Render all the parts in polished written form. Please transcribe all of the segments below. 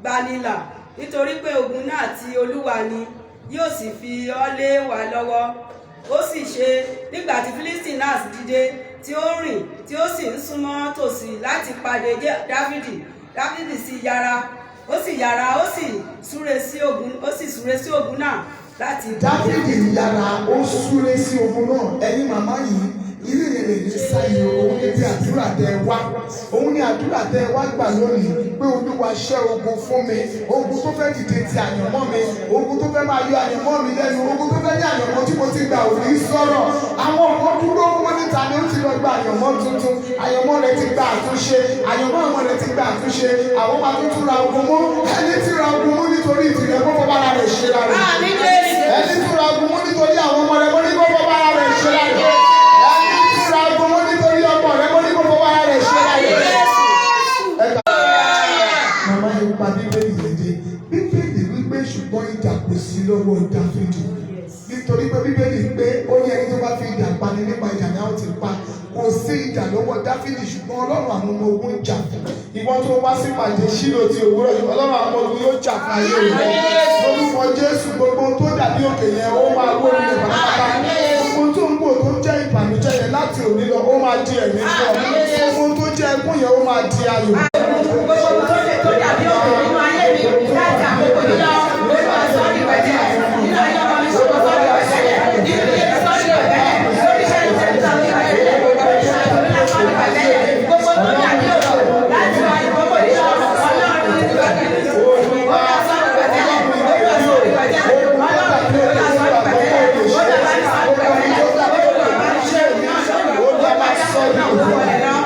Gbanilà, nítorí pé ogun náà ti Olúwa ni, yóò sì fi ọ́ lé wa lọ́wọ́. Ó sì ṣe, nígbà tí Fílístì náà dìde, tí ó rìn, tí ó sì ń súnmọ́ tòsí láti pàdé Dáfídì, Dáfídì sì yára, ó sì yára, ó sì súré sí ogun náà láti Dáfídì yára, ó súré sí ogun náà. Ẹ̀yin màmá yìí, ilé yẹn lè ní sáyé. Òun ní bí àdúrà tẹ wá, òun ní àdúrà tẹ wá gbà lónìí pé Olúwa, ṣẹ́ ogun fún mi. Ogun tó fẹ́ dìde ti àyànmọ́ mi, ogun tó fẹ́ máa yọ àyànmọ́ mi lẹ́nu, ogun tó fẹ́ ní àyànmọ́ tí mo ti gbà ò ní sọ̀rọ̀. Àwọn kan dúró, wọn níta ni ó ti lọ gba àyànmọ́ tuntun, àyànmọ́ rẹ ti gba àtúnṣe, àyànmọ́ àwọn rẹ ti gba àtúnṣe, àwọn máa tún tún ra ogun mú. Ẹni tí ra ogun mú nítorí ìtìrẹ, kó fọ́ bára rẹ̀ ṣe ra rẹ̀. Àmín, Jésù. Ẹni tí ra ogun mú nítorí àwọn ọmọ rẹ̀, mo ní kó fọ́ bára rẹ̀ ṣe ra rẹ̀. Ẹni tí ra ogun mú nítorí ọmọ rẹ̀, mo ní kó fọ́ bára rẹ̀ ṣe ra rẹ̀. Màmá yìí, pa Bíbélì yẹn dé. Bíbélì wípé, ṣùgbọ́n idà kò sí lọ́wọ́ Dáfídì, nítorí pé Bíbélì pé ó ní ẹni tó bá fi idà pani, nípa idà náà ó ti pa. Kò sí idà lọ́wọ́ Dáfídì, ṣùgbọ́n Ọlọ́run àwọn ọmọ ogun ń jà fún. Ìwọ tó wá sí pàdé Ṣílò ti òwúrọ̀ yìí, Ọlọ́run àwọn ọmọ ogun yóò jà fún ayé rẹ lórúkọ Jésù. Gbogbo ohun tó dàbí òkè yẹn, ó máa wó ilẹ̀ pátápátá. Gbogbo ohun tó ń wò tó ń jẹ́ ìbànújẹ́ yẹn, láti òní lọ, ó máa di ẹ̀mí fún ọ. Gbogbo ohun tó jẹ́ ẹkún yẹn, ó máa di ayọ̀. Gbogbo ohun tó dàbí òkè nínú ayé mi, láti àkókò yìí lọ, Olúwa, sọ ọ́ di pẹ̀tẹ́lẹ̀. Nínú ayé ọmọ mi, sọ ọ́ di pẹ̀tẹ́lẹ̀. Nínú ilé mi, sọ ọ́ di pẹ̀tẹ́lẹ̀. Lórí iṣẹ́ mi, sọ ọ́ di pẹ̀tẹ́lẹ̀. Lórí iṣẹ́ mi, sọ ọ́ di pẹ̀tẹ́lẹ̀. Gbogbo tó dàbí òkè, láti àkókò yìí lọ, Ọlọ́run ní Olúwa, sọ ọ́ di pẹ̀tẹ́lẹ̀. Olúwa, sọ ọ́ di pẹ̀tẹ́lẹ̀. Ọlọ́run, Olúwa, sọ ọ́ di pẹ̀tẹ́lẹ̀. Olúwa, bá mi sọ ọ́ di pẹ̀tẹ́lẹ̀. Olúwa, bá mi ṣe Olúwa, bá sọ ọ́ di pẹ̀tẹ́lẹ̀.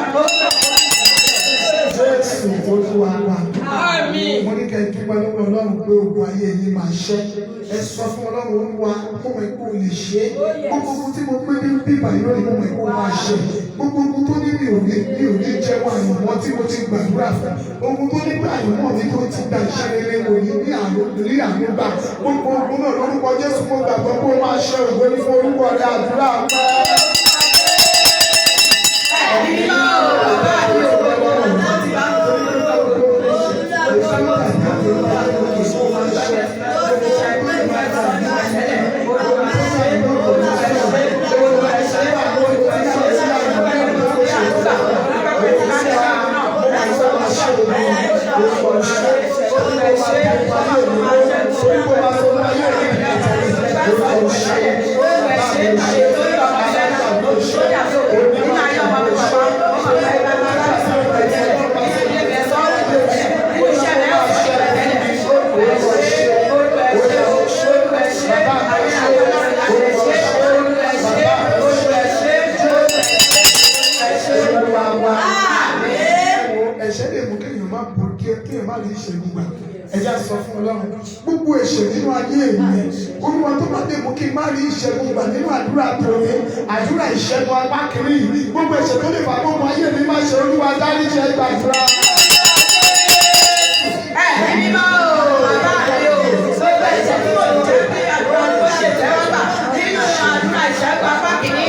Jésù Olúwa wa. Àmín. Mo ní kẹ́ ẹ dúpẹ́ lọ́wọ́ Ọlọ́run pé ogun ayé yín máa ṣẹ́. Ẹ sọ fún Ọlọ́run: Olúwa, mo mọ̀ pé o lè ṣe é. Gbogbo ogun tí mo gbé ní bíbà yìí lónìí, mo mọ̀ pé o máa ṣe. Gbogbo ogun tó ní mi ò ní jẹ́wọ́ àyànmọ́ tí mo ti gbàdúrà fún. Ogun tó ní pé àyànmọ́ mi tó ti gba ìṣerere wò ní ní àánú rí àánú gbà. Gbogbo ogun náà, lórúkọ Jésù, mo gbàgbọ́ pé o máa ṣe. Ògo ní fún orúkọ rẹ. Àdúrà pẹ́. Ẹ̀mí mímọ́ o, bàbá mi ò, ó ti bá Ẹ̀ṣẹ̀ lè mú kéèyàn má bò kí kéèyàn má rí ìṣẹ́gun gbà. Ẹ jẹ́ á sọ fún Ọlọ́run: gbogbo ẹ̀ṣẹ̀ nínú ayé mi, Olúwa, tó bá lè mú kí n má rí ìṣẹ́gun gbà nínú àdúrà tòní, àdúrà ìṣẹ́gun apá kiri yìí, gbogbo ẹ̀ṣẹ̀ tó lè fà gbogbo ayé mi má ṣe, Olúwa, dáríjì. Ẹ gbàdúrà. Ẹ̀mí mímọ́ o, bàbá mi o, gbogbo ẹ̀ṣẹ̀ tí mo jẹ́ pé àdúrà tó ṣe tẹ́wọ́gbà nínú àdúrà ìṣẹ́gun apá kìíní,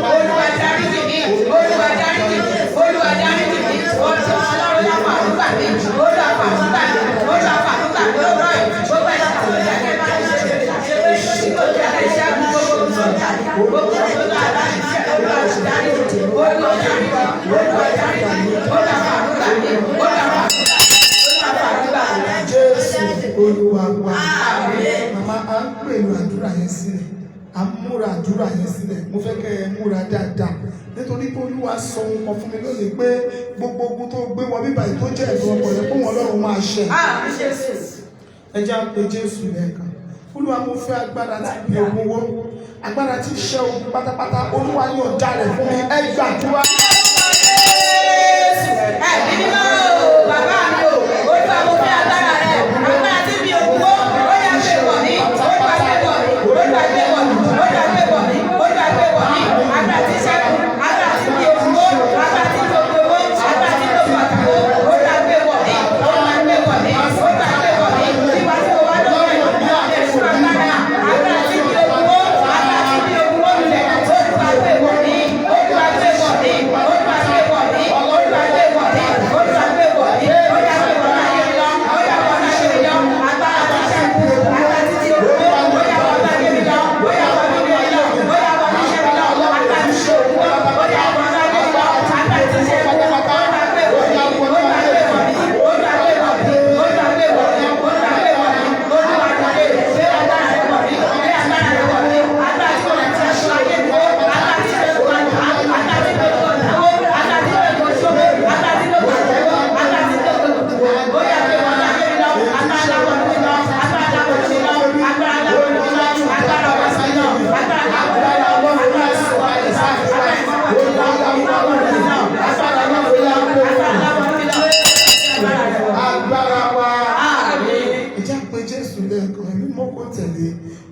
Olúwa, dáríjì mí. Olúwa, dáríjì mí. Olúwa, dáríjì mí. Ọlọ́run, lápá àdúgbà mi, Olúwa, fàdúgbà mi. Olúwa, fàdúgbà mi ó rọ̀ yìí. Gbogbo ẹ̀ṣẹ̀ tí mo jẹ́ kí ẹ máa ṣe ṣe pé tí kò jẹ́ kí ṣẹ́gun gbogbo tó jà gbogbo tó jà láti ṣe, Olúwa, dáríjì. Olúwa, dáríjì. Olúwa, dáríjì. Olúwa, fàdúgbà mi. Olúwa, fàdúgbà mi. Jésù Olúwa wa. Màmá, à ń pèlú àdúrà yẹn sílẹ̀, à ń múra àdúrà yẹn sílẹ̀. Mo fẹ́ kẹ́ ẹ múra dáadáa, nítorí pé Olúwa sọ ohun kan fún mi lónìí pé gbogbo ogun tó gbé wọ bíbá yìí tó jẹ́ ẹ̀dùn ọkọ̀ yẹn, kó wọn Ọlọ́run máa ṣẹ. Àmín, Jésù. Ẹ jẹ́ á pe Jésù lẹ́ẹ̀kan. Olúwa, mo fẹ́ agbára tí bí ogun wó, agbára tí ṣẹ́ ogun pátápátá. Olúwa, yọ̀ǹda rẹ̀ fún mi. Ẹ gbàdúrà. Jésù. Ẹ̀mí mímọ́ o, bàbá mi o, Olúwa, mo fẹ́ agbára rẹ̀, agbára tí mi ò wó, ó yá, gbé wọ̀ mí, Olúwa, gbé wọ̀ mí, Olúwa, gbé wọ̀ mí, Olúwa, gbé wọ̀ mí, Olúwa, gbé wọ̀ mí, agbára tí ṣẹ́gun, agbára tí mi ò wó, agbára tí gbogbo wó, agbára tí gbogbo ọ̀tá wó, Olúwa, gbé wọ̀ mí, Olúwa, gbé wọ̀ mí, Olúwa, gbé wọ̀ mí, nípa tí mo wá lọ́wọ́ ẹ̀, fún agbára, agbára tí mi ò wó, agbára tí mi ò wó lulẹ̀, Olúwa, gbé wọ̀ mí, Olúwa, gbé wọ̀ mí. tẹ̀lé,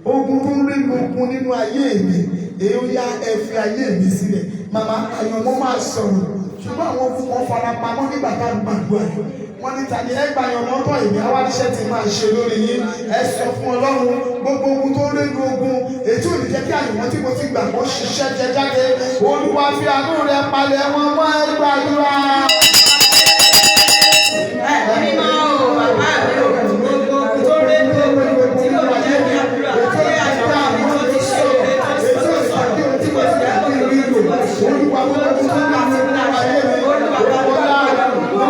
ogun tó ń rí ogun nínú ayé mi, èyí ó yá, ẹ fi ayé mi sílẹ̀. Màmá, àyànmọ́ máa sọ̀rọ̀, ṣùgbọ́n àwọn ogun kan fara pamọ́ nígbà tá à ń gbàdúrà yìí. Wọ́n ní ta ni ẹ gbà yànmọ́ tọ́ èmi awáríṣẹ́ ti máa ṣe lórí yín. Ẹ sọ fún Ọlọ́run, gbogbo ogun tó ń rénu ogun èyí ò ní jẹ́ kí àyànmọ́ tí mo ti gbàgbọ́ ṣiṣẹ́ jẹ jáde, Olúwa, fi àánú rẹ palẹ̀ wọn mọ́. Ẹ gbàdúrà. Ẹ̀mí mímọ́ o, bàbá mi o, gbogbo ogun tó ré ní ogun tí kò ní jẹ́ kí àdúrà tí àyànmọ́ mi tó ti ṣe rere tó ti sọ̀rọ̀ tí kò sì jẹ́ kó Rí lò. Olúwa, gbogbo ogun tó ń rénu ogun nínú ayé mi, Olúwa,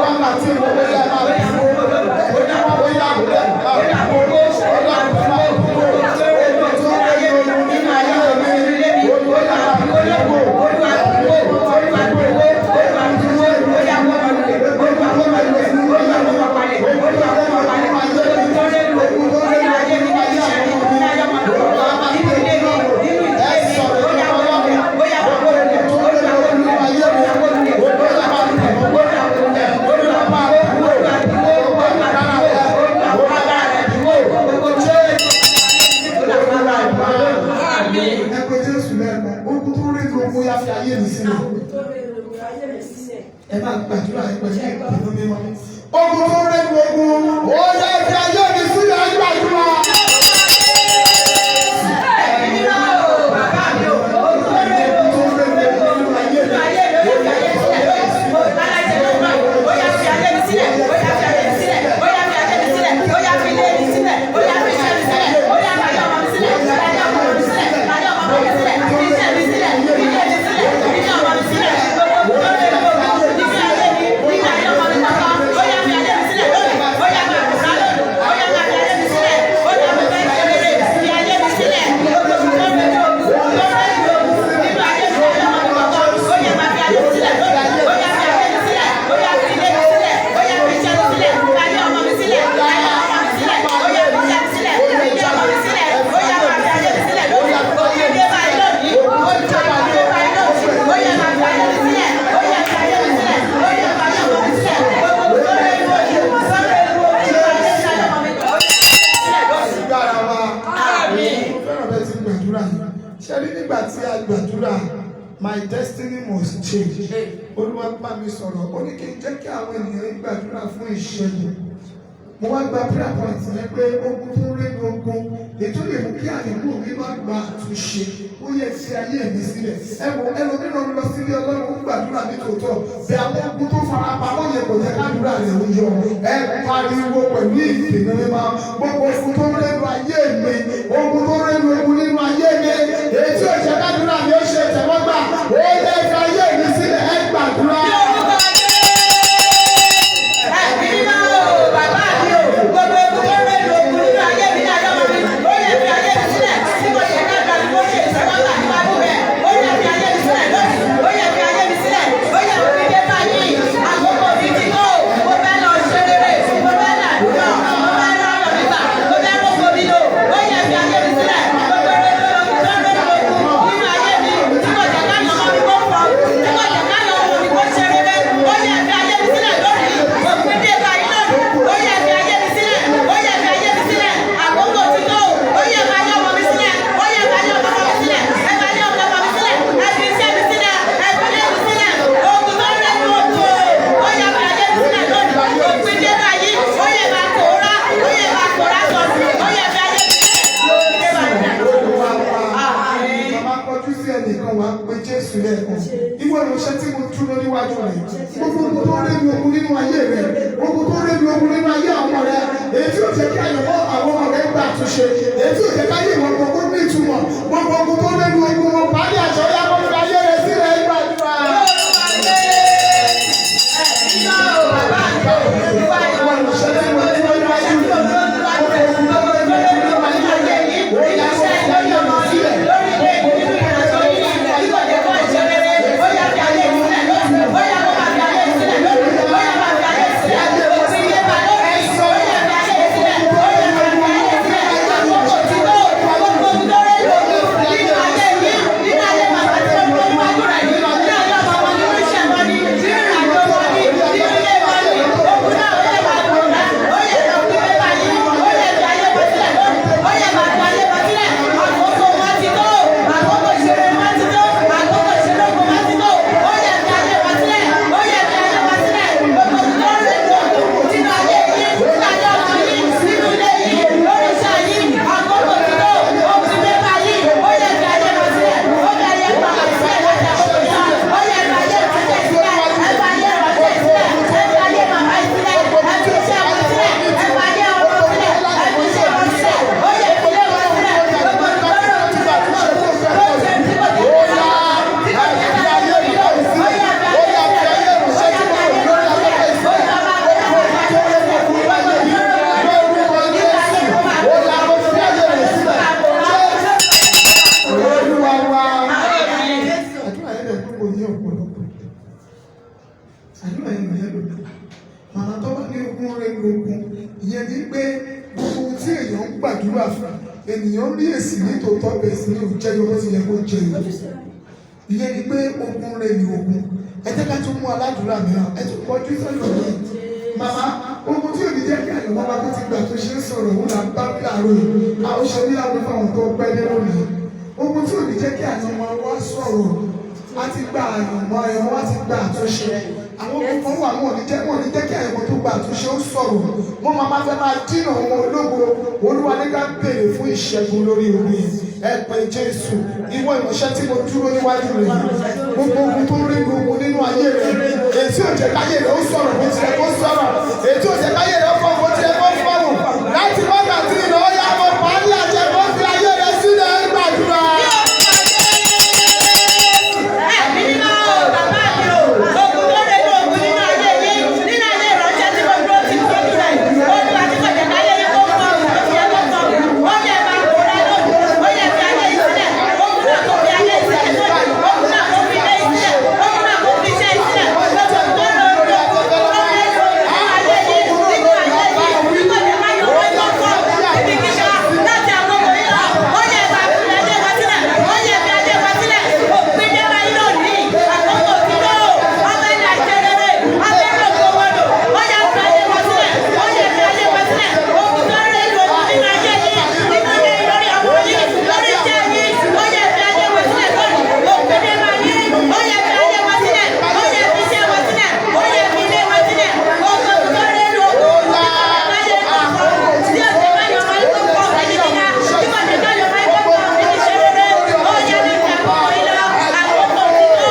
wákàtí ìwọ bóyá máa fi bóyá bóyá máa fi ogun tó ń rénu ogun nínú ayé mi, Olúwa, máa fi kúrò. Ẹ pé Jésù lẹ́ẹ̀kan, ogun tó rí ogun yá, fi ayé mi sílẹ̀. Ẹ máa gbàdúrà yín pẹ̀lú ìpinnu mímọ́. Ogun tó rí ogun, ó yẹ fi ayé mi sílẹ̀. Ẹ gbàdúrà. Ẹ̀mí mímọ́ o, bàbá mi o, ogun tó ré ogun nínú ayé mi, ó yá fi ayé mi sílẹ̀ lónìí. Aláìsẹ̀ ló máa, ó yá fi ayé mi sílẹ̀, ó yá fi ayé mi sílẹ̀, ó yá fi ayé mi sílẹ̀, ó yá fi ilé mi sílẹ̀, ó yá fi iṣẹ́ mi sílẹ̀, ó yá fi ayé ọmọ mi sílẹ̀, ayé ọmọ mi sílẹ̀, ayé ọmọ mi sílẹ̀, fi iṣẹ́ mi sílẹ̀, fi ilé mi sílẹ̀, fi ilé ọmọ mi sílẹ̀. Gbogbo tó ré ogun nínú ayé mi, nínú ayé ọmọ mi kankan, ó yá fi ayé mi sílẹ̀ lónìí, ó yá máa kùnà lónìí, ó yá máa fi ayé mi sílẹ̀, ó yá mo fẹ́ ṣe rere, fi ayé mi sílẹ̀. Gbogbo tó ré ogun, tó ré ogun nínú ayé mi, ayé ọmọ mi kankan, ó yá máa fi ayé mi sílẹ̀ lónìí, ó yá fi ayé mi sílẹ̀, ó yá fi ilé mi sílẹ̀, ó yá fi iṣẹ́ mi sílẹ̀, fi ayé ọmọ mi sílẹ̀, fi ayé ọmọ mi sílẹ̀, ó yá fi iṣẹ́ mi sílẹ̀, fi ilé ọmọ mi sílẹ̀, ó yá máa fi ayé mi sílẹ̀ lónìí. Òkè dé báyìí lónìí, olùkọ́ dé báyìí lónìí, ó yá máa fi ayé mi sílẹ̀, ó yá fi ayé mi sílẹ̀, ó yá fi ayé ọmọ mi sílẹ̀. Gbogbo tó rẹ̀ lù ojú, tó rẹ̀ lù ojú, ayé mi, ayé ọmọ mi, ó yá fi ayé mi sílẹ̀ lónìí. Agbára wa. Àmín. Mo fẹ́ràn bẹ́ẹ̀ tí gbàdúrà yìí. Ṣé rí, nígbà tí a gbàdúrà "My destiny must change", Olúwa bá mi sọ̀rọ̀, ó ní kí n jẹ́ kí àwọn ènìyàn gbàdúrà fún ìṣẹ́gun. Mo wá gba prayer point yẹn pé ogun tó rí ní ogun ètò lè mú kí àyẹ̀wò mi má gba àtúnṣe, ó yẹ fi ayé mi sílẹ̀. Ẹ wo, ẹlòmíràn lọ sílé Ọlọ́run, ń gbàdúrà ní tòótọ́ bí àwọn ogun tó fara pamọ́ yẹn kò jẹ́ kádùúrà rẹ̀ ó yọ. Ẹ pariwo pẹ̀lú ìpinnu mímọ́, gbogbo ogun tó rẹ́nu ayé mi, ogun tó rẹ́nu ogun nínú ayé mi, èyí tí ò jẹ́ kádùúrà mi ó ṣe ìtẹ́wọ́gbà, ó yẹ fi ayé mi sílẹ̀. Ẹ gbàdúrà. Ẹ̀mí mímọ́ o, bàbá mi o, gbogbo ogun tó rẹ̀ lò ogun nínú ayé mi ní ayé ọmọ mi, ó yẹ fi ayé mi sílẹ̀, tí mo ṣe ká gbàgbé bó ṣe ìṣẹ́wọ́gbà níwájú rẹ̀, ó yẹ fi ayé mi sílẹ̀ lónìí, ó yẹ fi ayé mi sílẹ̀, ó yẹ òbí dé báyìí, àkókò mi ti tó, mo fẹ́ lọ ṣe rere, mo fẹ́ làdúrà, mo fẹ́ rọrùn nígbà, mo fẹ́ rògbò mi lò, ó yẹ fi ayé mi sílẹ̀, gbogbo ogun tó rẹ̀ lò ogun nínú ayé mi, tí mo jẹ́ ká yọ̀ ọmọ mi kó fọ́, tí mo jẹ́ ká yọ̀ ọmọ mi kó ṣe rere, ó yẹ fi ayé mi sílẹ̀ lónìí, òpin dé báyìí lónìí, ó yẹ fi ayé mi sílẹ̀, ó yẹ fi ayé mi sílẹ̀, àkókò ti tó, ó yẹ fi ayé ọmọ mi sílẹ̀, ó yẹ fi ayé ọmọ mi sílẹ̀, ẹ fi ayé ọmọ mi sílẹ̀, ẹ fi iṣẹ́ mi sílẹ̀, ẹ fi ilé mi sílẹ̀, ogun tó rẹ̀ ní ogun o, ó yẹ fi ayé mi sílẹ̀ lónìí, òpin dé báyìí, ó yẹ máa pòórá, ó yẹ máa pòórá sọnù, ó yẹ fi ayé mi sílẹ̀, òpin dé báyìí. Olúwa wa. Màmá, kọjú sí ẹnìkan, wàá pe Jésù lẹ́ẹ̀kan. Ìwọ ìránṣẹ́ tí mo dúró níwájú rẹ̀. Gbogbo ogun tó rí mi ogun nínú ayé rẹ̀. Ogun tó rí mi ogun nínú ayé àwọn rẹ̀. Èyí tí ò jẹ́ kí àyànmọ́ àwọn ọmọ rẹ̀ gbà àtúnṣe. Èyí tí ò jẹ́ káyé ìwọ̀n gbogbo ní ìtumọ̀. Gbogbo ogun tó rí mi ogun wọn pàdé àjọ yá kó fi ayé rẹ̀ sílẹ̀, gbàdúrà. Ìwọ ìránṣẹ́ tí mo dúró níwájú rẹ̀. nínú ogun. Ìyẹn ni pé gbogbo ohun tí èèyàn ń gbàdúrà fún, ènìyàn rí èsì nítòótọ́, bẹ́ẹ̀ sì ni ò jẹ́ yọ bó ti yẹ kó jẹ yọ. Ìyẹn ni pé ogun rẹ̀ ní ogun. Ẹ jẹ́ ká tún mú aládùúrà mìíràn. Ẹ tún kọjú sọ́nà yìí. Màmá, ogun tí ò ní jẹ́ kí àyànmọ́ wa tó ti gbà tó ṣe ń sọ̀rọ̀, òun là ń bá wí láàárọ̀ yìí. A ó ṣe ní àwọn fáwọn tó pẹ́ dé lónìí. Ogun tí ò ní jẹ́ kí àyànmọ́ wa sọ̀rọ̀, a ti gba àyànmọ́, àyànmọ́ wa ti gba àtúnṣe. Àwọn ogun kan wà, wọn ò ní jẹ́ kí àyànmọ́ tó gba àtúnṣe ó sọ̀rọ̀. Wọ́n máa fẹ́ máa dínà wọn ológo. Olúwa ní ká béèrè fún ìṣẹ́gun lórí ogun yìí. Ẹ pé Jésù. Ìwọ ìránṣẹ́ tí mo dúró níwájú rẹ̀ yìí, gbogbo ogun tó ń rí gbogbo nínú ayé rẹ̀, èyí tí ò jẹ́ káyé rẹ̀ ó sọ̀rọ̀ bó tilẹ̀ kó sọ̀rọ̀, èyí tí ò jẹ́ káyé rẹ̀ ó fọ̀ bó tilẹ̀ kó fọ̀hùn, láti wákàtí ìlọ ó yá, mo pa á ní àjẹ kó fi ayé rẹ̀ sílẹ̀, gbàdúrà. Ẹ̀mí mímọ́ o, bàbá mi o, ogun tó rẹ̀ ní ogun nínú ayé yín, nínú ayé ìránṣẹ́ tí mo dúró ti tójú rẹ̀. Olúwa tí kò jẹ́ káyé yín kó fọ́ òun, ó ti yẹ kó fọ́ òun. Ó yẹ máa kóra lónìí, ó yẹ fi ayé yìí sílẹ̀. Ogun náà kò fi ayé yìí sílẹ̀ lónìí. Ogun náà kò fi ilé yìí sílẹ̀. Ogun náà kò fi iṣẹ́ yìí sílẹ̀. Gbogbo tó rẹ̀ ní ogun tó rẹ̀ ní ogun nínú ayé yín, nínú ayé yín, tí kò jẹ́ káyé wọn kó fọ́ òun. Ibi gíga láti àkókò yìí lọ, ó yẹ máa fi ayé wa sílẹ̀. Ó yẹ fi ayé wa sílẹ̀. Òpin dé báyìí lónìí. Àkókò ti tó. Ọbẹ̀ ní àjẹrẹrẹ. Ọbẹ̀ ní ògbówọ́dọ̀. Ó yẹ fi ayé wa sílẹ̀. Ó yẹ fi ayé wa sílẹ̀. Ogun tó rẹ̀ ní ogun nínú ayé yìí, nínú ayé yìí, lórí ọmọ yìí, lórí iṣẹ́ yìí. Ó yẹ fi ayé wa sílẹ̀ lónìí. Òpin dé báyìí. Ó yẹ fi ayé wa sílẹ̀. Ó yẹ fi iṣẹ́ wa sílẹ̀. Ó yẹ fi ilé wa sílẹ̀. Ogun tó rẹ̀ ní ogun tí ó jẹ́ káyọ̀ máa ń kó pọ̀ ẹni gíga, tí kò jẹ́ káyọ̀ máa ń kó pọ̀ ẹni ṣe rere. Ó yẹ láti àkókò yìí lọ, àkókò ti tó.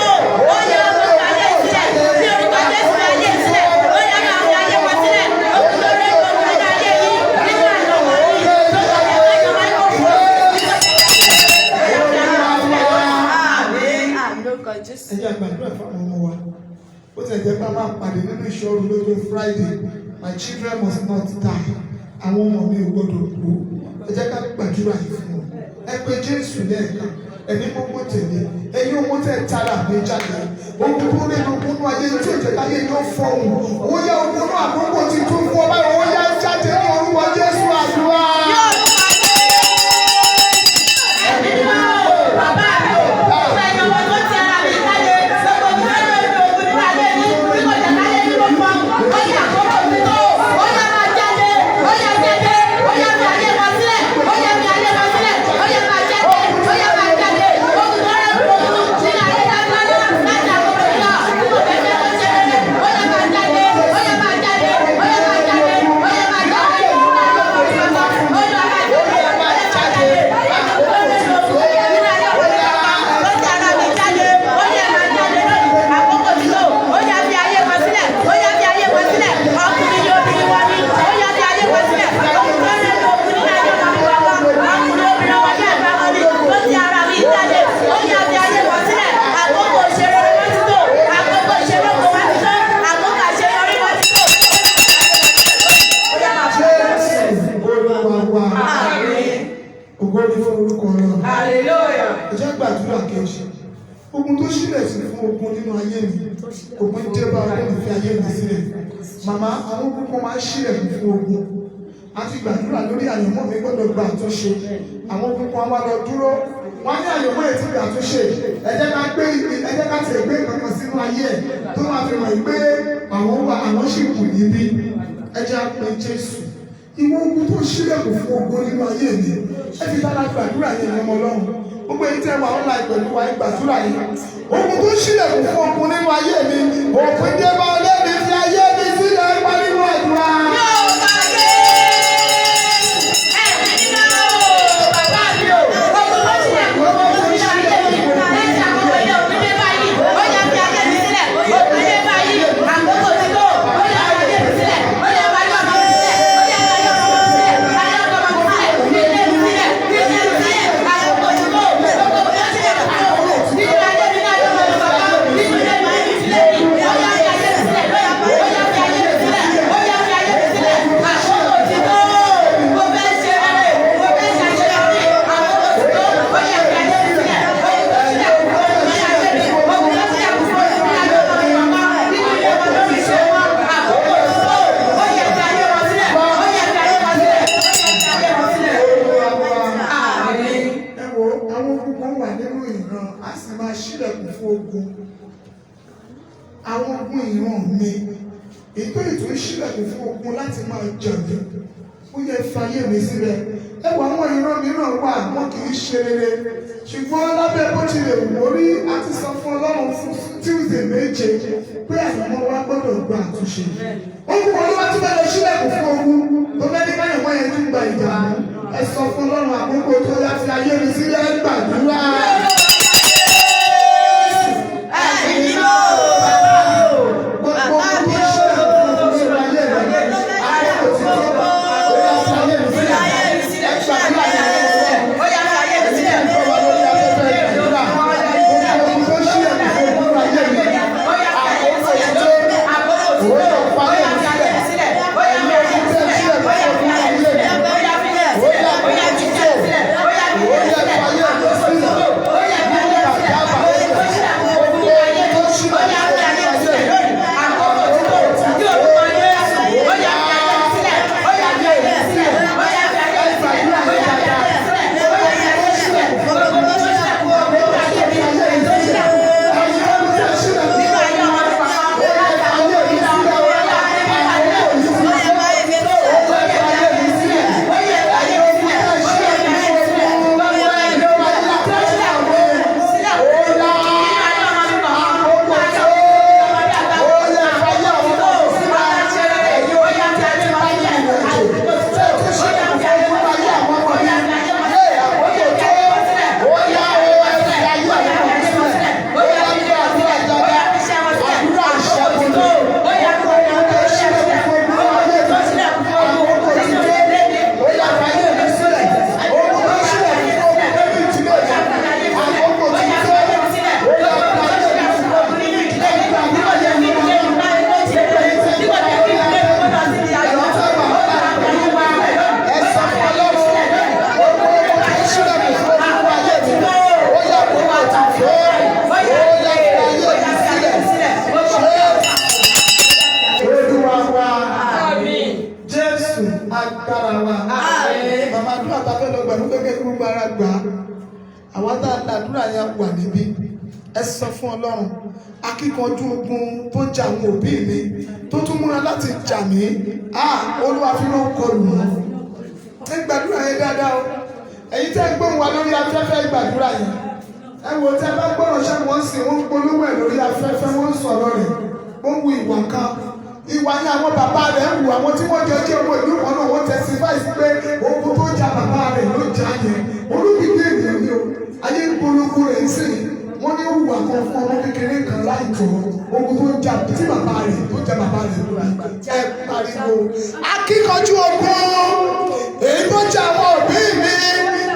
Ó yẹ ọmọ ayé sílẹ̀. Ní orúkọ Jésù, ayé sílẹ̀. Ó yẹ máa fi ayé wa sílẹ̀. Ogun tó rẹ̀ ní ogun nínú ayé yìí, nínú àlọ́mọ yìí, tó kò jẹ́ káyọ̀ máa ń kó pọ̀. Àmín. Àmín lórúkọ Jésù. Ẹ jẹ́ àgbàdúrà fáwọn ọmọ wa. Ó ti jẹ́ pé a máa pàdé nínú ìṣòro lọ́jọ́ Friday. My children must not die. Àwọn ọmọ mi ò gbọdọ̀ kú. Ẹ jẹ́ ká gbàdúrà yìí fún wọn. Ẹ pé Jésù lẹ́ẹ̀kan. Ẹ̀mí gbogbo tẹ̀lé ẹ̀yin ohun tẹ̀ tara mi jáde, ogun tó rí ogun nínú ayé tí ò jẹ́ káyé yóò fọhùn, ó yá, ogun náà, àkókò ti tún fún ọ báyìí, ó yá, jáde ní orúkọ Jésù, àdúrà. Ẹ̀mí mímọ́ o, bàbá mi o, gbogbo ẹ̀yin ọmọ tó ti ara mi jáde, gbogbo ogun tó lórí ogun nínú ayé mi, tí kò jẹ́ káyé mi kó fọ́, ó yá, àkókò ti tó, ó yá, máa jáde, ó yá, jáde, ó yá, fi ayé wọn sílẹ̀, ó yá, fi ayé wọn sílẹ̀, ó yá, máa jáde, ó yá, máa jáde. Ogun tó lórí ogun nínú ayé dáadáa láti àkókò yìí lọ, tí kò fẹ́ jẹ́ kó ṣe rere, ó yá, máa jáde, ó yá, máa jáde, ó yá, máa jáde, ó yá, máa jáde. Olúwa máa jáde, ó yá, máa jáde. Ó ti ara mi jáde, ó yẹ máa jáde lónìí. Àkókò ti tó, ó yá, fi ayé wọn sílẹ̀, ó yá, fi ayé wọn sílẹ̀. Ọkùnrin ni, obìnrin wọn ni, ó yá, fi ayé wọn sílẹ̀. Ogun tó ń lé ogun nínú ayé wọn ni bàbá, ọkùnrin, obìnrin wọn ní àgbà wọn ni, ó ti ara mi jáde, ó yá, fi ayé wọn sílẹ̀. Àkókò ìṣeré wọn ti tó, àkókò ìṣeré wọn ti tó, àkókò àṣeyọrí wọn ti tó. Ó yá, máa fi Jésù Olúwa wa. Àmín. Ògo ni fún orúkọ Ọlọ́run. Hallelujah. Ẹ jẹ́ gbàdúrà kejì. Ogun tó sílẹ̀ sí fún ogun nínú ayé mi, ogun dé bá ọlọ́run, fi ayé mi sílẹ̀. Màmá, àwọn ogun kan máa ń sílẹ̀ fún ogun. A ti gbàdúrà lórí àyànmọ́ mi gbọ́dọ̀ gba àtúnṣe. Àwọn ogun kan wá lọ dúró, wọ́n á ní àyànmọ́ ẹ̀ ti gbà àtúnṣe, ẹ jẹ́ ká tiẹ̀ gbé kankan sínú ayé ẹ̀ tó máa fi mọ̀ pé àwọn wà, àwọn sì kù níbí. Ẹ jẹ́ á pe Jésù. Ìwọ ogun tó ṣílẹ̀kùn fún ogun nínú ayé mi, ẹ fi dára gbàdúrà yẹn ní ọmọ Ọlọ́run. Gbogbo èyí tẹ́ wà online pẹ̀lú wa, ẹ gbàdúrà yẹn. Ogun tó ṣílẹ̀kùn fún ogun nínú ayé mi, òpin dé bá ọlẹ́mi, fi ayé mi sílẹ̀, pariwo àdúrà. Yóò máa dé. Ẹ̀mí mímọ́ o, bàbá mi o, ogun tó ṣílẹ̀kùn fún ogun nínú ayé mi, láti àkókò yìí, òpin dé báyìí, ó yá, fi ayé mi sílẹ̀, òpin dé báyìí, àkókò ti tó, ó yá, fi ayé mi sílẹ̀, ó yá, fi ayé ọmọ mi sílẹ̀, ó yá, fi ayé ọmọ mi sílẹ̀, fi ayé ọmọ mi sílẹ̀, fi ilé mi sílẹ̀, fi ilé mi sílẹ̀, àkókò ti tó, ogun tó ṣílẹ̀kùn fún ogun nínú ayé mi, náà yóò máa lọ bàbá, nínú ilé mi, nínú ilé mi, ó yá, fi ayé mi sílẹ̀, ó yá, fi ayé mi sílẹ̀, ó yá, fi ayé mi fún ogun, àwọn ogun ìran mi, ètò ètò ìṣílẹ̀kùn fún ogun láti máa jà mí, ó yẹ fayé mi sílẹ̀. Ẹ wọ àwọn ìran mìíràn wà, wọn kì í ṣe rere, ṣùgbọ́n lábẹ́ bó tilẹ̀ wù ó rí, a ti sọ fún Ọlọ́run fún Tuesday 7 pé àyànmọ́ wa gbọ́dọ̀ gba àtúnṣe. Ogun kan ló wá tún fẹ́ lọ sílẹ̀kùn fún ogun tó fẹ́ ní káyọ̀mọ́ yẹn tún gba ìdààmú. Ẹ sọ fún Ọlọ́run, àkókò tó yá, fi ayé mi sílẹ̀, gbàdúrà. Ẹ̀mí mímọ́ o, bàbá mi o. Gbogbo ogun tó ṣílẹ̀kùn fún ogun nínú ayé rẹ, àkókò tí tó, ó yá, fi ayé mi sílẹ̀. Ẹ gbàdúrà yẹn. Ó yá, fi ayé mi sílẹ̀. Gbọ́ wa lórí afẹ́fẹ́ ìgbàdúrà. Gbogbo ogun tó ṣílẹ̀kùn fún ogun nínú ayé mi, Ó yá, fi ayé mi sílẹ̀. àkókò tí tó, Àkókò tí tó. Ó yá, fi ayé mi sílẹ̀. Ó yá, fi ayé mi sílẹ̀. Ó yá, fi ayé mi sílẹ̀. Ó yá, fi ayé mi sílẹ̀. Ó yá, fi ayé mi sílẹ̀. Ó yá, fi ayé mi sílẹ̀. Àkókò tí tó. Ó yá, fi ayé mi sílẹ̀. Ogun tó ṣílẹ̀kùn ogun nínú ayé mi. Ó yá, fi ayé mi sílẹ̀ lónìí. Àkókò tí tó. Ní orúkọ Jésù. Ó yá, fi ayé mi sílẹ̀. Ó yá, fi ayé mi sílẹ̀. Ó yá, fi ayé mi sílẹ̀. Ó yá, fi ayé mi sílẹ̀. Ó yá, fi ayé mi sílẹ̀. Ogun tó ṣílẹ̀kùn ogun nínú ayé mi. Tó ṣílẹ̀kùn nínú ayé ọmọ mi kọ̀ọ̀kan. Láti àkókò yìí lọ. Ó yá, fi ayé mi sílẹ̀. Olúwa wa, Jésù agbára wa. Màmá, àdúrà tá a fẹ́ lọ gbà ló gẹ́gẹ́ bí gbogbo ara gbà á. Àwọn tá a làdúrà yẹn wà níbí. Ẹ sọ fún Ọlọ́run, akíkanjú ogun tó jà àwọn òbí mi, tó tún múra láti jà mí, ah, Olúwa fi ló kọlù wọn. Ẹ gbàdúrà yẹn dáadáa o. Ẹ̀yin tẹ́ ń gbóhùn wa lórí afẹ́fẹ́, gbàdúrà yẹn. Ẹ wò, tẹ́ bá gbọ́rọ̀ ṣẹ́ wọ́n sì wọ́n ń polówó ẹ̀ lórí afẹ́fẹ́, wọ́n ń sọ̀rọ̀ rẹ̀. Ó ń wu ìwà kan, ìwà ni àwọn bàbá rẹ̀ ń wù. Àwọn tí wọ́n jọ jẹ́ ọmọ ìlú kan náà, wọ́n testify sí pé ogun tó ja bàbá rẹ̀ ló jà yẹn. Olókìkí ènìyàn ni o. Ayé ń polongo rẹ̀ ń sìn. Wọ́n ní ó wùwà kan fún ọmọ kékeré kan láìtọ́. Ogun tó jà tí bàbá rẹ̀ tó jà bàbá rẹ̀ lórí. Ẹ pariwo, akíkanjú ogun èyí tó jà àwọn òbí mi,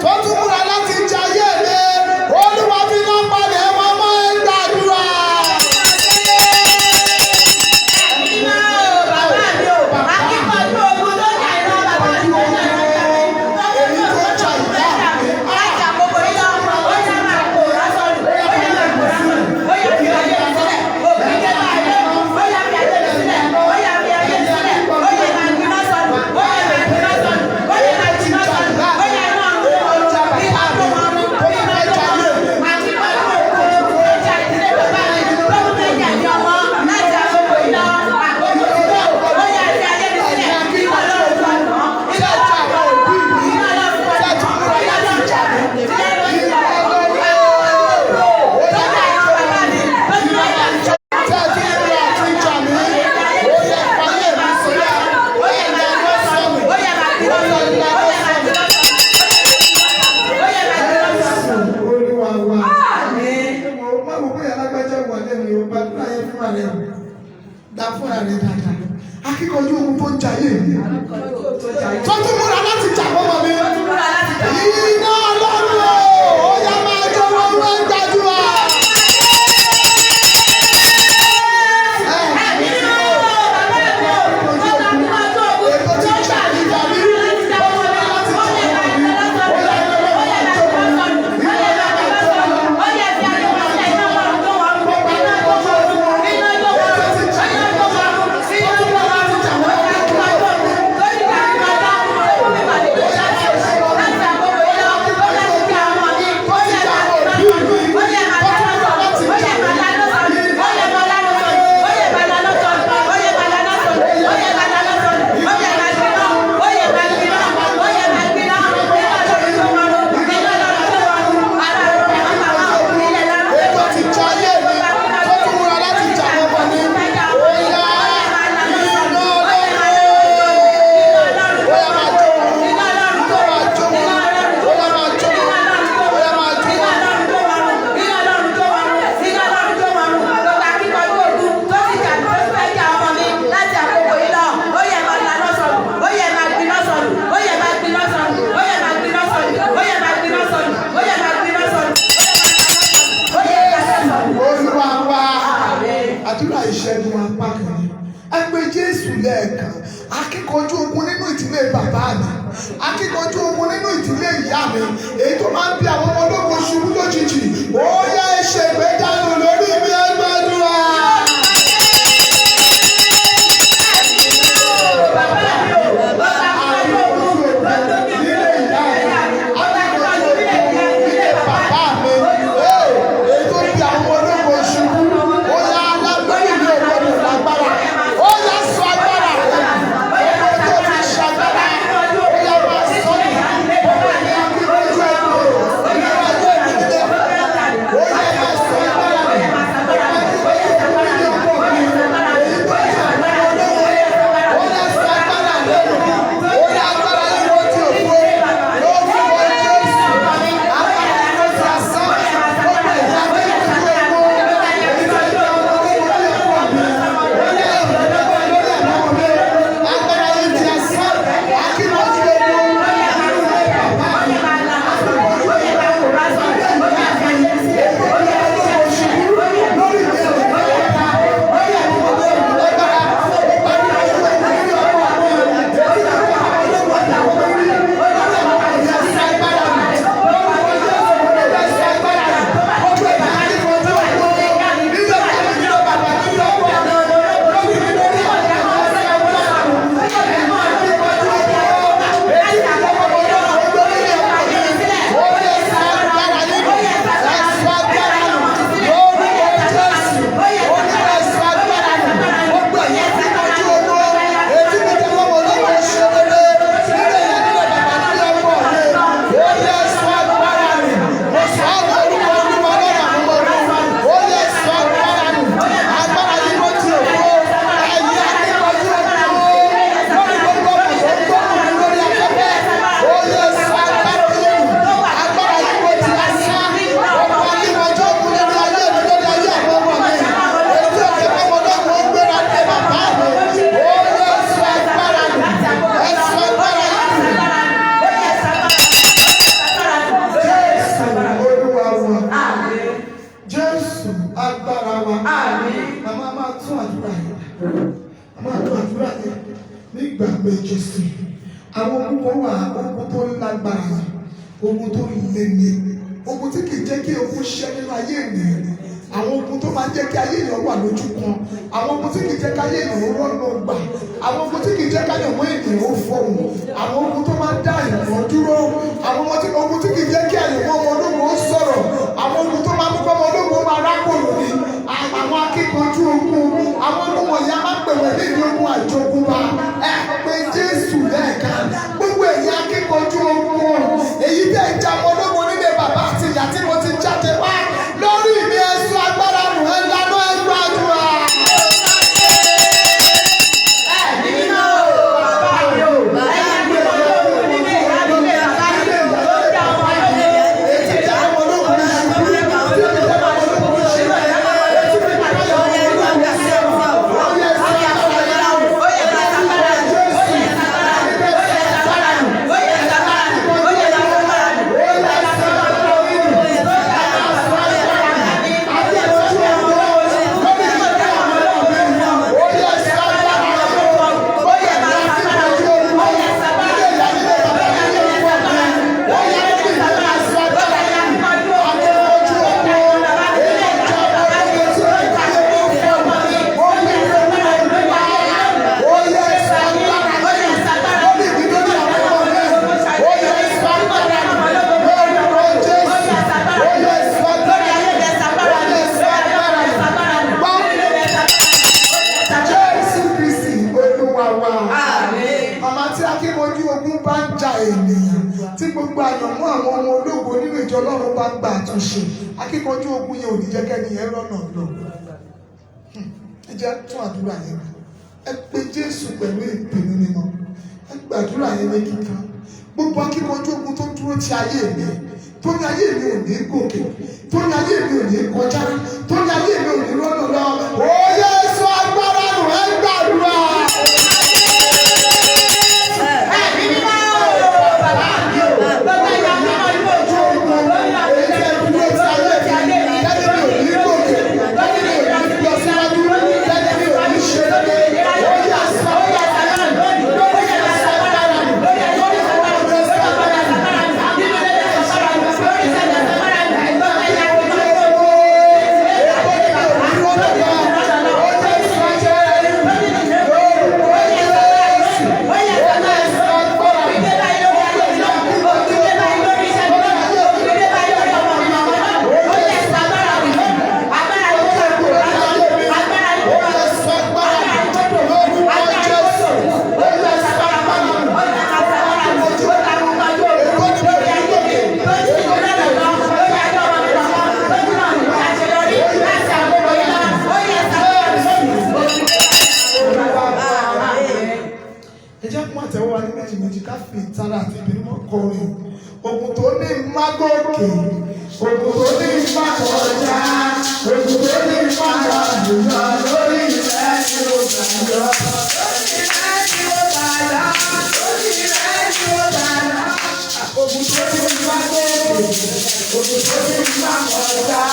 tó tún múra láti jà ayé mi, Olúwa fi náà palẹ̀ wọn mọ́. Ẹ gbàdúrà. Akíkanjú ogun tó jà ìran bàbá mi, tó jà ìran bàbá mi, Èyí tó jà ìyá mi, láti àkókò yìí lọ, ó yá, máa pòórá sọnù, ó yá, máa pòórá sọnù, ó yá, fi ayé mi sílẹ̀, òbí jẹ́ máa yé, ó yá, fi ayé mi sílẹ̀, ó yá, fi ayé mi sílẹ̀, ó yá, máa gbiná sọnù, ó yá, máa gbiná sọnù, ó yá, máa gbiná sọnù, ó yá, iná ọ̀run tó wọ̀run, iná tó wọ̀run, iná tó wọ̀run. Akíkanjú ogun tó jà ìdílé bàbá mi, tó tún fẹ́ jà ní ọmọ, láti àkókò yìí lọ, àkókò tí tó, ó yá, fi ayé mi sílẹ̀, kí Ọlọ́run sọnù, Tí ẹ jà àwọn òbí mi, tí ẹ tún múra láti jà mí. Ìwọ lọ́wọ́, ó yá, tí ẹ tún múra àti jà mí, ó yá, fayé mi sílẹ̀, ó yá, ìlànà sọnù, ó yá, ìlànà sọnù. Jésù Olúwa wa. Mo má wò bóyá alágbájá wà lẹ́nu o, gbàdúrà yẹn fúnra rẹ̀ o. Dá fúnra rẹ̀ dáadáa. Akíkanjú ogun tó ń jayé mi, tó tún múra láti jà fọ́mọ mi. Iná Ọlọ́run o, ó yá, máa jó wọ́n wọ́n, gbàdúrà. Ètò tí ń jà ìjà mi, ó múra láti jà fọ́mọ mi. Ó yá, iná Ọlọ́run máa jó wọn. Iná Ọlọ́run máa jó wọn. Láti àkókò yìí lọ. Akíkanjú ogun nínú ìdílé bàbá mi, akíkanjú ogun nínú ìdílé ìyá mi, èyí tó máa ń bí àwọn ọmọ ológun ṣubú lójijì, ó yá, ẹ ṣègbédànù lórí mi, ẹ gbàdúrà. Nílé ìyá mi, akíkanjú ogun nílé bàbá mi, èyí tó bí àwọn ọmọ ológun ṣubú, ó yá, lórí mi ò gbọdọ̀ lágbára, ó yá, sọ agbára rẹ, ọmọ tó fi ṣàgbára, ó yá, máa sọ ní ọmọ ní akíkanjú ẹ̀kọ́ nínú ayé mi nílé, ó yá, máa sọ agbára rẹ, ọmọ akíkanjú ogun nílé ọkọ mi, èyí tó bí àwọn ọmọ ológun, ó yá, sọ agbára rẹ nù, ó yá, agbára yìí wọ́n ti òfo lórúkọ Jésù, agbára yìí wọ́n ti asán, gbogbo ìyá akíkanjú ogun èyí tó bí àwọn ọmọ ológun nílé ọkọ mi, ó yá, ìrànlọ́wọ́ lórí àwọn ọmọ mi, agbára yìí ti asán, akíkanjú ogun nínú ilé bàbá mi, akíkanjú ogun nílé ìyá mi, èyí tó bí àwọn ọmọ ológun ṣubú lórí mi, ò ní lágbára, lórí àwọn ọmọ mi, ò ní lágbára, ó parí ojú ogun nílé ọkọ mi, èyí tó bí àwọn ọmọ ológun àtàwọn ọmọ mi lórí àwọn ọmọ mi, ẹ̀sìn agbára mi lórúkọ Jésù, ẹ̀sìn agbára mi, gbogbo ìgbà akíkanjú ogun nílé ìyá mi, nílé bàbá mi, nílé ọkọ mi, lórí mi, lórí àwọn ọmọ mi, ẹ̀sìn agbára mi, akíkanjú ogun èyí tí ìjọba ọmọ ológun lórí ọkọ mi, ó yẹ sọ agbára nínú, ẹ̀sìn agbára nù lórúkọ Jésù, ó ní ẹ̀sìn agbára nù, gbogbo ẹ̀yà akíkanjú ogun èyí tí ìjọba ọmọ ológun ṣe rere nílé ìyá, nílé bàbá, nílé ọkọ mi, ó yẹ sọ agbára nù, mo sọ ọ́ lórúkọ Olúwa lọ́rọ̀ àwọn ọmọ ogun, ó yẹ sọ agbára nù, agbára yìí ló ti òkú, ẹ̀yà akíkanjú ogun lórí gbogbo ọmọ tó ń gbóhùn mi lórí afẹ́fẹ́, ó yẹ sọ agbára yìí nù, agbára yìí ló ti asán, ọmọ akíkanjú ogun lórí ayé mi, lórí ayé àwọn ọmọ mi, ètò ìjọba ọmọ ológun ó gbéra ní bàbá mi, ó yẹ sọ agbára nù, ẹ sọ agbára yìí nù. Jésù Olúwa wa. Jésù agbára wa. Màmá máa tún àdúrà yẹn. Màmá tún àdúrà yẹn nígbà méje sí i. Àwọn ogun kan wà, ogun tó lágbára ni, ogun tó le ni, ogun tí kì í jẹ́ kí ogun ṣẹ́ nínú ayé ènìyàn ni. Àwọn ogun tó máa ń jẹ́ kí ayé èèyàn wà lójú kan. Àwọn ogun tí kì í jẹ́ kí ayé èèyàn ó rọ́nà gbà. Àwọn ogun tí kì í jẹ́ kí ayé ènìyàn ó fọhùn. Àwọn ogun tó máa ń dá ìrànwọ́ dúró. Àwọn ogun tí kì í jẹ́ kí àyànmọ́ ọmọ ológun ó sọ̀rọ̀. Àwọn ogun tó máa mú kọ́mọ ológun ó máa rákòrò ni. Àwọn akíkanjú ogun. Àwọn ogun wọ̀nyí a máa ń pè wọ́n ní ìdí ogun àjogúnbá. Ẹ pé Jésù lẹ́ẹ̀kan. Gbogbo èyí akíkanjú ogun. Èyí tẹ̀ ń jà ọmọ ológun nílé bàbá àti ìyá tí mo ti jáde wá. Lórí mi, ẹ sọ agbára nù, ẹ lanú, ẹ gbàdúrà. Ẹ̀mí mímọ́ o, bàbá mi o, ẹ̀yin akíkanjú ogun nílé ìyá mi, nílé bàbá mi, tó ń jà ọmọ ológun. Èyí tí jẹ́ ọmọ ológun ní ṣubú, tí kì í jẹ́ ọmọ ológun ní ṣubú, èyí tí kì í jẹ́ ọmọ ológun ní sọ̀rọ̀, ó yẹ sọ agbára nù, Jésù, ẹni bẹ́ẹ̀ sọ agbára nù, akíkanjú ogun, ó yẹ sọ agbára nù, sọ agbára nù, akíkanjú ogun lórí ìdílé àwọn ọmọ mi, ó yẹ sọ agbára nù, ó yẹ akíkanjú ogun nílé ìyá, nílé bàbá, nílé ọkọ mi, ó yẹ lórí ìdílé, sọ agbára nù, akíkanjú ogun èyí ìjà ọmọ ológun tí ó ń káyé ló fọ́, ó yẹ lórí Olúwa, ó yẹ sọ agbára nù lórí ìdílé àwọn ọmọ mi, ó yẹ sọ agbára nù lórúkọ Jésù, ó yẹ sọ agbára nù, ó yẹ sọ agbára nù gbọ́. Jésù Kristi Olúwa wa. Màmá, tí akíkanjú ogun bá ń ja ènìyàn, tí gbogbo àyànmọ́ àwọn ọmọ ológo nínú ìjọ Ọlọ́run bá ń gba àtúnṣe, akíkanjú ogun yẹn ò ní jẹ́ kẹ́ni yẹn rọ́nà lọ. Ẹ jẹ́ tún àdúrà yẹn gbà. Ẹ pe Jésù pẹ̀lú ìpinnu mímọ́. Ẹ gbàdúrà yẹn ní kíkan. Gbogbo akíkanjú ogun tó dúró ti ayé mi, tó ní ayé mi ò ní gòkè, tó ní ayé mi ò ní kọjá, tó ní ayé mi ò ní rọ́nà lọ, ó yẹ sọ agbára nù, ẹ gbàdúrà. Ẹ̀mí mímọ́ o, bàbá mi o, gbogbo ẹ̀yin akíkanjú ogun Èyí tẹ́ dúró ti ayé mi, tẹ́lẹ̀ mi ò ní gòkè, tẹ́lẹ̀ mi ò ní lọ síwájú, tẹ́lẹ̀ mi ò ní ṣe rere, ó yẹ sọ agbára nù. Ẹ jẹ́ kó àtẹ̀wọ́ wa ní méjì méjì, ká fi ìtara àti ìbínú mọ́ kọrin. Ogun tó ní má gòkè, ogun tó ní má kọjá, ogun tó ní má làlùyọ, lórí rẹ̀ ni ó gbà lọ. Lórí rẹ̀ ni ó gbà lọ. Lórí rẹ̀ ni ó gbà lọ. Ogun tó ní má gòkè, ogun tó ní má kọjá,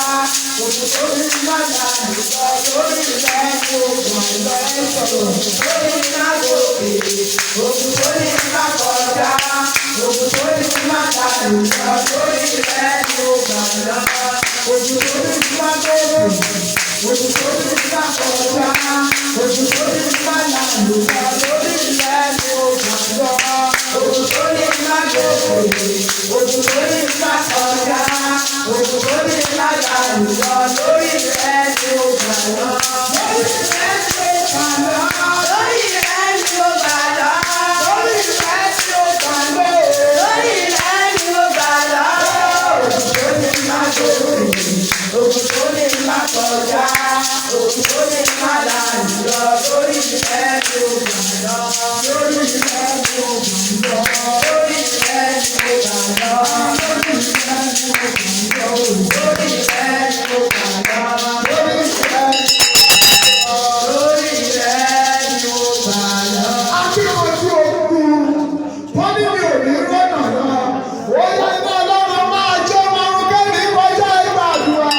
ogun tó ní má làlùyọ, lórí rẹ̀ ni ó gbà lọ. Ẹ sọ̀rọ̀. Lórí má gòkè, ogun tó ní má kọjá, ogun tó ní má làlùyọ, lórí rẹ̀ ni ó gbà lọ. Ogun tó ní má gòkè, ogun tó ní má kọjá, ogun tó ní má làlùyọ, lórí rẹ̀ ni ó gbà lọ. Ogun tó ní má gòkè, ogun tó ní má kọjá, ogun tó ní má làlùyọ, lórí rẹ̀ ni ó gbà lọ. Lórí rẹ̀ ni ó gbà lọ. Lórí rẹ̀ ni ó gbà lọ. Lórí rẹ̀ ni ó gbà lọ. Lórí rẹ̀ ni ó gbà lọ. Ogun tó ní má gòkè, ogun tó ní má kọjá, ogun tó ní má làlùyọ, lórí rẹ̀ ni ó gbà lọ. Lórí rẹ̀ ni ó gbà lọ. Lórí rẹ̀ ni ó gbà lọ. Lórí rẹ̀ ni ó gbà lọ. Lórí rẹ̀ ni ó gbà lọ. Lórí rẹ̀ ni ó gbà lọ. Lórí rẹ̀ ni ó gbà lọ. Akíkanjú ogun, wọ́n ní mi ò ní rọ́nà náà. Ó yá, iná Ọlọ́run máa jó márùn kẹ́mi kọjá ìgbàdúrà.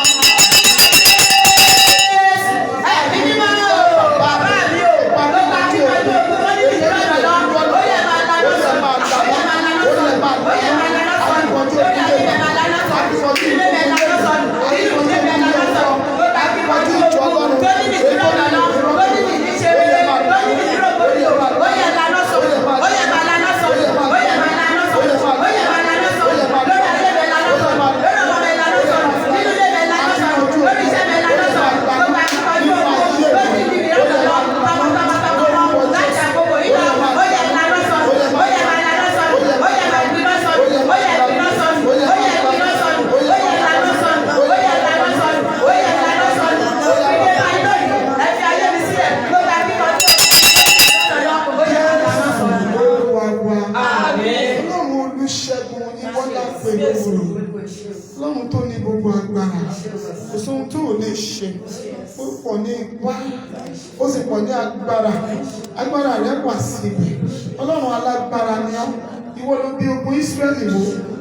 Ẹ̀mí mímọ́ o, bàbá mi o, ló bá kí wọ́n tó ogun tó ní ìlú lọ́nà lọ, ó yẹ máa laná sọ̀rọ̀, ó yẹ máa laná sọ̀rọ̀, ó yẹ máa laná sọ̀rọ̀, lórí ayé bẹ̀ máa laná sọ̀rọ̀, ilé bẹ̀ laná sọ̀rọ̀, nínú ilé bẹ̀ laná sọ̀rọ̀, ló bá kí wọ́n tó ogun tó ní ìlú lọ́nà lọ, tó ní ìlú ṣe rere, tó ní ìlú rògbòdìyàn, ó yẹ laná sọ̀rọ̀, ó yẹ máa laná sọ̀rọ̀, ó yẹ máa laná sọ̀rọ̀, ó yẹ máa laná sọ̀rọ̀, lórí ayé bẹ̀ laná sọ̀rọ̀, lórí ọmọ bẹ̀ laná sọ̀rọ̀, nínú ilé bẹ̀ laná sọ̀rọ̀, lórí iṣẹ́ bẹ̀ laná sọ̀rọ̀, ló bá kí wọ́n tó ogun tó ní ìlú lọ́nà lọ, tọmọtọmọtọmọ, láti àkókò yìí lọ, ó yẹ laná sọ̀rọ̀, ó yẹ máa laná sọ̀rọ̀, ó yẹ máa gbiná sọ̀rọ̀, ó yẹ gbiná sọ̀rọ̀, ó yẹ gbiná sọ̀rọ̀, ó yẹ laná sọ̀rọ̀, ó yẹ laná sọ̀rọ̀, ó yẹ laná sọ̀rọ̀, òfin máa lónìí, ẹ fi ayé mi sílẹ̀, ló bá kí wọ́n tó lọ́nà lọ, ó yẹ laná sọ̀rọ̀. Olúwa wa. Àmín. Ọlọ́run olùṣègùn ìwọ la pè lóru. Ọlọ́run tó ní gbogbo agbára. Kò sóhun tó ò lè ṣe. Ó pọ̀ ní ipá. Ó sì pọ̀ ní agbára. Agbára rẹ̀ wà síbẹ̀. Ọlọ́run alágbára ni ọ́. Ìwọ ló bí ogun Ísírẹ́lì wò.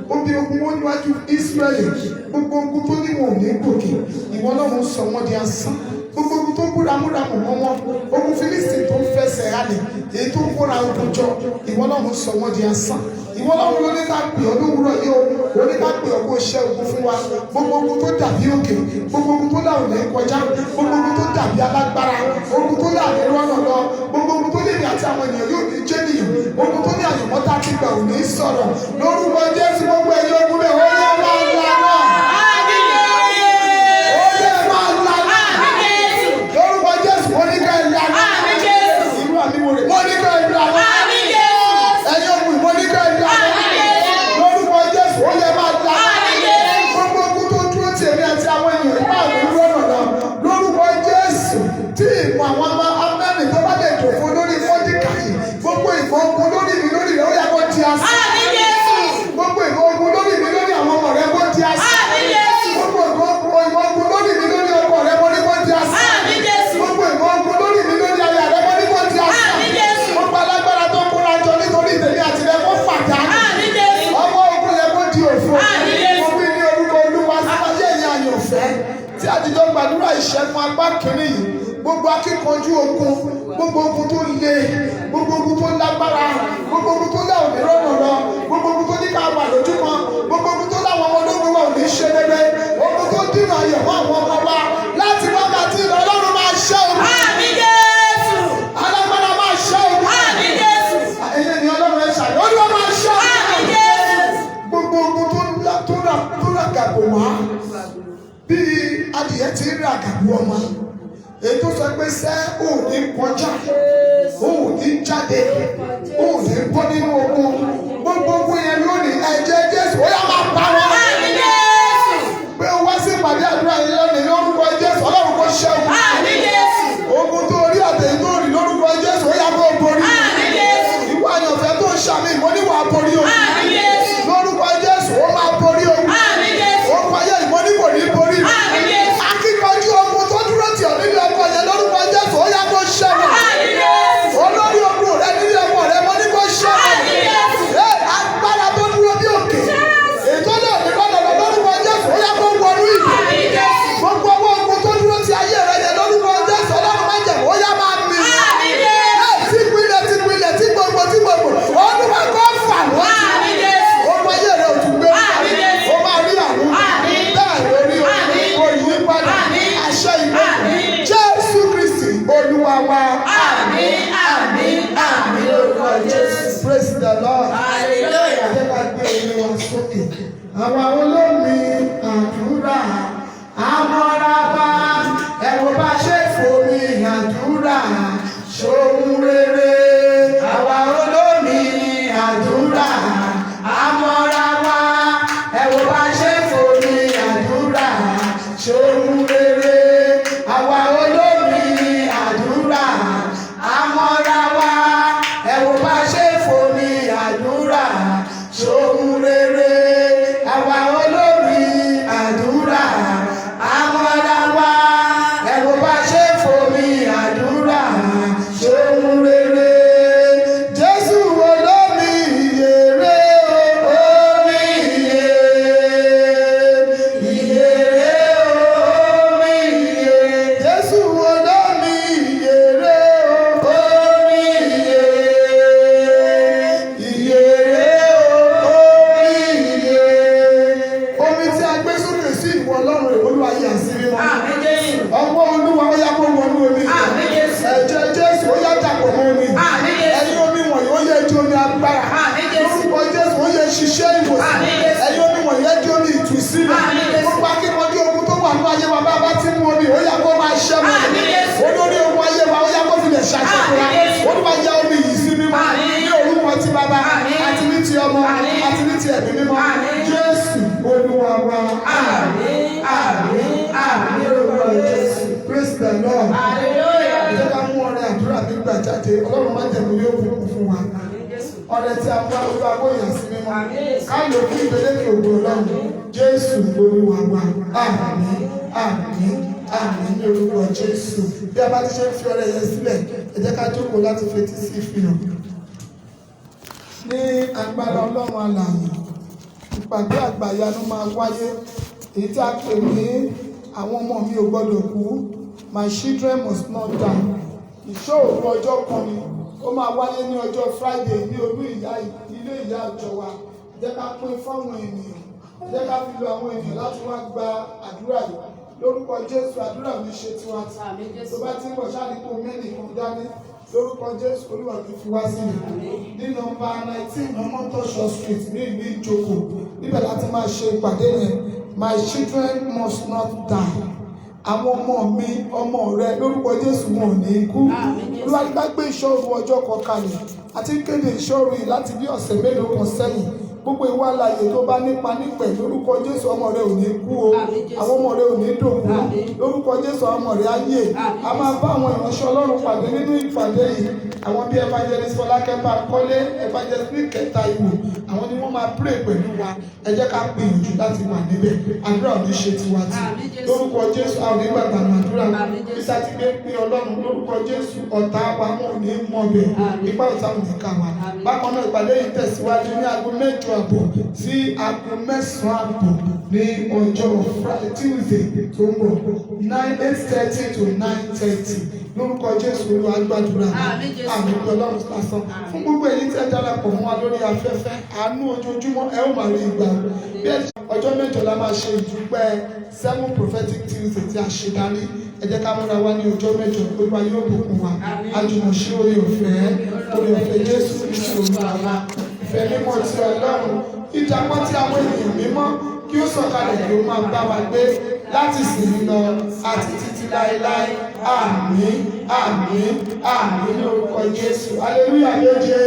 Ó bí ogun wọn níwájú Ísírẹ́lì. Gbogbo ogun tó ní wọn ò ní gòkè. Ìwọ Ọlọ́run sọ wọ́n di asán. Gbogbo ogun tó ń búramúramù mọ́ wọn. Ogun Fílístì tó ń fẹsẹ̀ halẹ̀. Èyí tó ń kóra ogun jọ. Ìwọ Ọlọ́run sọ wọ́n di asán. Ìwọ Ọlọ́run ló ní ká pè ọ́ lówùúrọ̀ yìí o. Ó ní ká pè ọ́ kó ṣẹ́ ogun fún wa. Gbogbo ogun tó dàbí òkè. Gbogbo ogun tó láwọn ní kọjá. Gbogbo ogun tó dàbí alágbára. Ogun tó láàrin rọ́nà lọ. Gbogbo ogun tó lè ní àti àwọn ènìyàn yóò ní jẹ́ nìyàn. Ogun tó ní àyànmọ́ tá a ti gbà ò ní sọ̀rọ̀. Lórúkọ Jésù, gbogbo ẹ̀yin ogun bẹ̀, ó yẹ máa lànà. Ó yẹ máa lànà. Lórúkọ Jésù, mo ní ká ẹ lànà. Irú àmì wo rè? Mo ní ká ẹ lànà. Ẹ̀yin ogun, mo ní ká ẹ lànà. Lórúkọ Jésù, ó yẹ máa lànà. Gbogbo ogun tó dúró tì èmi àti àwọn ènìyàn ìpá mi rọ́nà lọ. Lórúkọ Jésù, tí ìmọ̀ àwọn ọmọ amẹ́rin tó bá lè dòfo lórí Mọ́díkàyì, gbogbo ìmọ̀ ogun lórí mi lórí rẹ̀, ó yẹ kó di asán. Gbogbo ìmọ̀ ogun lórí mi lórí àwọn ọmọ rẹ̀, kó di asán. Gbogbo ìmọ̀ ogun lórí mi lórí ọkọ rẹ̀, mo ní kó di asán. Gbogbo ìmọ̀ ogun lórí mi lórí aya rẹ̀, mo ní kó di asán. Gbogbo alágbára tó kóra jọ nítorí tèmi àti rẹ̀, kó fàdánù. Ọmọ ogun yẹn kó di òfo. Mo wí ní orúkọ Olúwa sáyé ẹ̀yin àyànfẹ́ tí àtijọ́ gbàdúrà ìṣẹ́gun apá kìíní yìí. Gbogbo akíkanjú ogun, gbogbo ogun tó le, gbogbo ogun tó lágbára, gbogbo ogun tó láwọn ní rọrùn lọ, gbogbo ogun tó ní ká wà lójú kan, gbogbo ogun tó láwọn ọmọ ológun wa ò ní ṣe rere, ogun tó dínà ayọ̀ mọ́ àwọn ọmọ wa láti wákàtí ìlọ, Ọlọ́run máa ṣẹ́ ogun. Alágbára máa ṣẹ́ ogun. Ẹ̀yin ènìyàn Ọlọ́run, ẹ ṣàlùyọ. Olúwa máa ṣẹ́ ogun. Gbogbo ogun tó ńlá tó rà tó rà gàbò wá bíi adìyẹ ti ń rà gàbò ọmọ, èyí tó sọ pé sẹ́ ò ní kọjá, ò ní jáde, ò ní bọ́ nínú ogun, gbogbo ogun yẹn lónìí, ẹ̀jẹ̀ Jésù ó yá máa pa wọ́n. Pé o wá sí ìpàdé àdúrà yìí lónìí, lórúkọ Jésù, Ọlọ́run kò ṣẹ́gun ogun tó rí àtẹ̀yìn tó rí. Lórúkọ Jésù, ó yá kó borí. Ìwọ Àwa olómi àdúrà àmọ́ra wa, ẹ wo bá ṣe fomi àdúrà ṣohun rere. Àwa olómi àdúrà àmọ́ra wa, ẹ wo bá ṣe fomi àdúrà ṣohun rere. Àwa olómi àdúrà àmọ́ra wa, ẹ wo bá ṣe fomi àdúrà ṣohun rere. Àwa olómi àdúrà àmọ́ra wa, ẹ wo bá ṣe fomi àdúrà ṣohun rere. Jésù olómi ìyèrè o, omi ìyè, ìyèrè omi ìyè. Jésù olómi ìyèrè o, omi ìyè, ìyèrè omi ìyè. Omi tí a gbé sókè sí ìwọ Ọlọ́run rẹ̀, Olúwa yà sí mímọ́. Àmín, Jésù. Ọwọ́ Olúwa, ó yá kó wọnú omi. Àmín, Jésù. Ẹ̀jẹ̀ Jésù, ó yá dàpọ̀ mọ́ omi. Àmín, Jésù. Ẹ̀yin omi wọ̀nyí, ó yẹ di omi agbára. Àmín, Jésù. Lórúkọ Jésù, ó yẹ ṣiṣẹ́ ìwòsàn. Àmín, Jésù. Ẹ̀yin omi wọ̀nyí, ẹ di omi ìtúsílẹ̀. Àmín, Jésù. Gbogbo akíkanjú ogun tó wà ní ayé wa, bá a bá ti mú omi, ó yá kó máa ṣẹ́ mọ́. Àmín, Jésù. Olórí ogun ayé wa, ó yá kó fi lè ṣàṣepọ̀. Àmín, Jésù. Olúwa, ya omi yìí sí mímọ́. Àmín. Ní orúkọ ti Bàbá Àmín. àti ní ti Ọmọ Àmín. àti ní ti Ẹ̀mí Mímọ́. Àmín. Jésù Olúwa wa. Àmín, àmín, àmín lórúkọ Jésù. Praise the Lord. Hallelujah. Ẹ jẹ́ ká mú ọrẹ àdúrà gbígbà jáde. Ọlọ́run májẹ̀mú yóò bùkún fún wa. Àmín, Jésù. Ọrẹ tí a mú wá, Olúwa kó yà sí mímọ́. Àmín. Ká lò fún ìgbélékè ògo Ọlọ́run. Jésù Olúwa wa. Àmín, àmín, àmín ní orúkọ Jésù. Bí a bá ti ṣe ń fi ọrẹ yẹn sílẹ̀, ẹ jẹ́ ká jókòó láti fetí sí ìfihàn. Ní agbára Ọlọ́run alààyè, ìpàdé àgbàyanu máa wáyé, èyí tí a pè ní "Àwọn ọmọ mi ò gbọdọ̀ kú", "My children must not die". Ìṣọ́ òru ọjọ́ kan ni ó máa wáyé ní ọjọ́ Friday ní olú ìyá ilé ìyá ìjọ wa. Jẹ́ ká pín fáwọn ènìyàn, jẹ́ ká fi lo àwọn ènìyàn láti wá gba àdúrà yìí. Lórúkọ Jésù, àdúrà mi ṣe tiwa tì. Àmín, Jésù. Tó bá ti ń bọ̀, ṣáà ní kó mẹ́nì kan dání. Lórúkọ Jésù, Olúwa mi fi wá sílẹ̀. Ní nọ́mbà 19 Ọmọtọ́ṣọ Street ní ìlú Ìjókòó, níbẹ̀ láti máa ṣe ìpàdé yẹn, "My children must not die". Àwọn ọmọ mi, ọmọ rẹ, lórúkọ Jésù, wọn ò ní kú. Àmín, Jésù. Olúwa ní ká gbé ìṣọ́ òru ọjọ́ kan kalẹ̀ àti kéde ìṣọ́ òru yìí láti bí ọ̀sẹ̀ mélòó kan sẹ́yìn. Gbogbo ìwà alààyè tó bá nípa nípẹ̀, lórúkọ Jésù, ọmọ rẹ ò ní kú o. Àmín, Jésù. Àwọn ọmọ rẹ ò ní dòkú. Àmín. Lórúkọ Jésù, àwọn ọmọ rẹ á yè. Àmín. A máa bá àwọn ìránṣẹ́ Ọlọ́run pàdé nínú ìpàdé yìí, àwọn bíi Evangelist Fọlákẹ́ Bánkọ́lé, Evangelist Kẹta Ìwò. Àwọn ni wọ́n máa pray pẹ̀lú wa. Ẹ jẹ́ ká gbìyànjú láti wà níbẹ̀. Àdúrà ò ní ṣe tiwa tì. Àmín, Jésù. Lórúkọ Jésù, a ò ní gbàgbà àdúrà. Àmín, Jésù. Bí sátidé pé Ọlọ́run, lórúkọ Jésù, ọ̀tá wa wọn ò ní mọ̀ bẹ̀. Àmín. Ipá ọ̀tá ò ní ká wa. Àmín. Bákan náà, ìpàdé yìí tẹ̀síwájú ní aago 8:30 sí aago 9:30 ní ọjọ́ Friday, Tuesday tó ń bọ̀, 8:30 to 9:30. Lórúkọ Jésù, Olúwa gbàdúrà. Àmín, Jésù. Àmín pé Ọlọ́run lásán. Fún gbogbo èyí tí ẹ darapọ̀ mọ́ wa lórí afẹ́fẹ́, àánú ojoojúmọ́ ẹ ó máa rí ìgbà bí ẹ. Ọjọ́ 8 la máa ṣe ìdúpẹ́ seven prophetic Tuesday tí a ṣe dání. Ẹ jẹ́ ká múra wá ní ọjọ́ 8. Olúwa yóò bùkún wa. Àjùmọ̀ṣe oore ọ̀fẹ́, oore ọ̀fẹ́ Jésù Kristu Olúwa wa, ìfẹ́ mímọ́ ti Ọlọ́run, ìdàpọ̀ tí àwọn ènìyàn mímọ́, kí ó sọ̀kalẹ̀ kí ó máa bá wa gbé láti ìsìn lọ àti títí láéláé. Àmín, àmín, àmín ní orúkọ Jésù. Hallelujah méje.